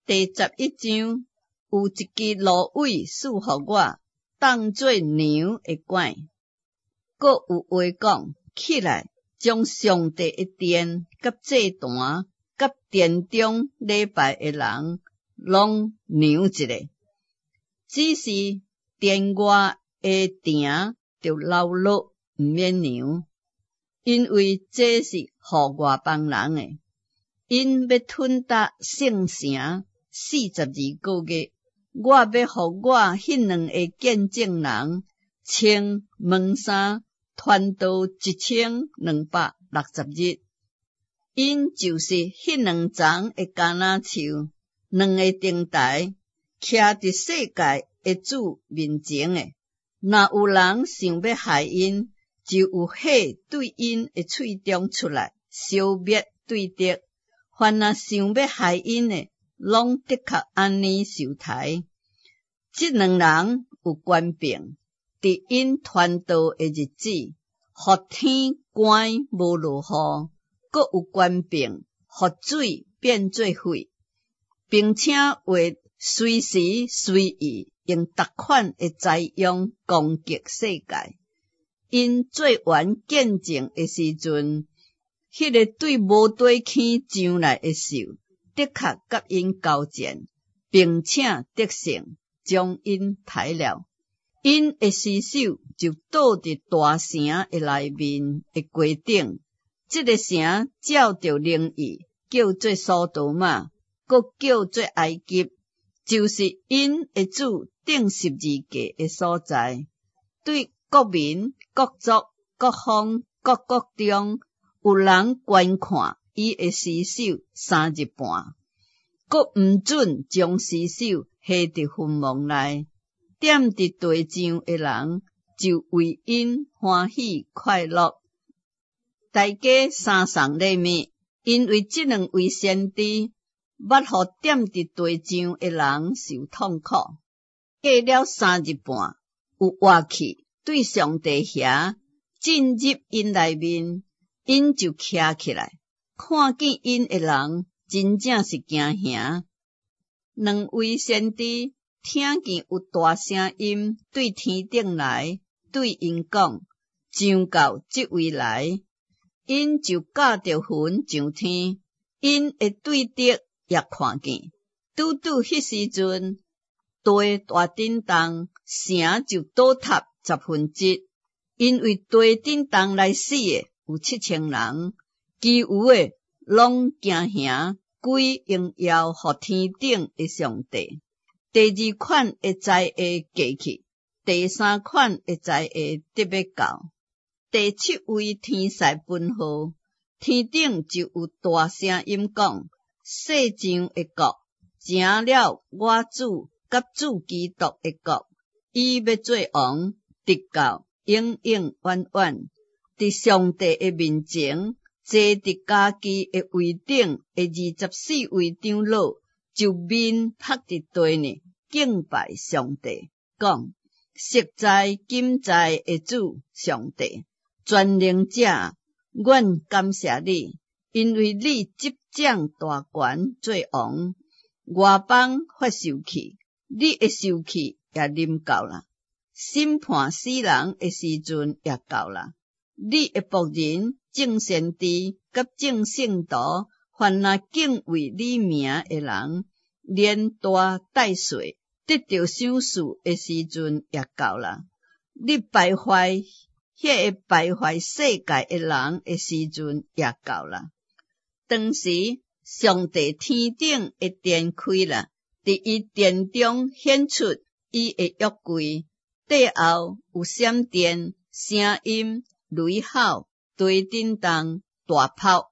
第11章，有一支蘆葦賜予我，當做量的拐。閣有話講，起來，將上帝的殿佮祭壇佮殿中禮拜的人，攏量一下。只是殿外的埕著留落，毋免量，因為這是予外邦人的。𪜶欲吞奪聖城42個月，我欲予我彼兩个見證人穿門衫傳道1260日。𪜶就是彼兩叢的橄欖樹，兩个燈臺，徛佇世界的主面前的。若有人想欲害𪜶，就有火對𪜶的喙中出來，燒滅對敵。凡若想欲害𪜶的，攏的確按呢受刣。這兩人有權柄，佇𪜶傳道的日子，予天乾無落雨，閣有權柄，予水變做血，並且會隨時隨意用逐款的災殃攻擊世界。𪜶做完見證的時陣，彼个對無底坑上來的獸，的確佮𪜶交戰，並且得勝，將𪜶刣了。𪜶的屍首就倒佇大城的內面的街頂。這个城照著靈意叫做所多瑪，閣叫做埃及，就是𪜶的主釘十字架的所在。對各民、各族、各方、各國中，有人觀看伊的屍首3日半，閣毋准將屍首下佇墳墓內。踮佇地上的人就為𪜶歡喜快樂。大家相送禮物，因為這兩位先知捌予踮佇地上的人受痛苦。過了三日半，有活氣對上帝遐進入𪜶內面，𪜶就徛起來，看見𪜶的人真正是驚嚇。兩位先知聽見有大聲音對天頂來，對𪜶講：上到這位來，𪜶就駕著雲上天，𪜶的對敵也看見。拄拄彼時陣，地大震動，城就倒塌1/10，因為地震動來死的有7000人，其餘的攏驚嚇，歸榮耀予天頂的上帝。第二款的災禍過去，第三款的災禍得欲到。第七位天使噴號，天頂就有大聲音講：世上的國成了我主佮主基督的國，伊欲做王，直到永永遠遠。佇上帝的面前，坐佇家己的位頂的24位長老，就面伏佇地呢，敬拜上帝，講：實在今在的主上帝，全能者，阮感謝你，因為你執掌大權做王，外邦發受氣，你的受氣也臨到啦，審判死人的時陣也到啦。你的僕人眾先知佮眾聖徒，凡若敬畏你名的人，連大帶細，得著賞賜的時陣也到啦。你敗壞彼个敗壞世界的人的時陣也到啦。當時上帝天頂的殿開啦，佇伊殿中顯出伊的約櫃，底後有閃電、聲音、雷吼、地震動、大炮。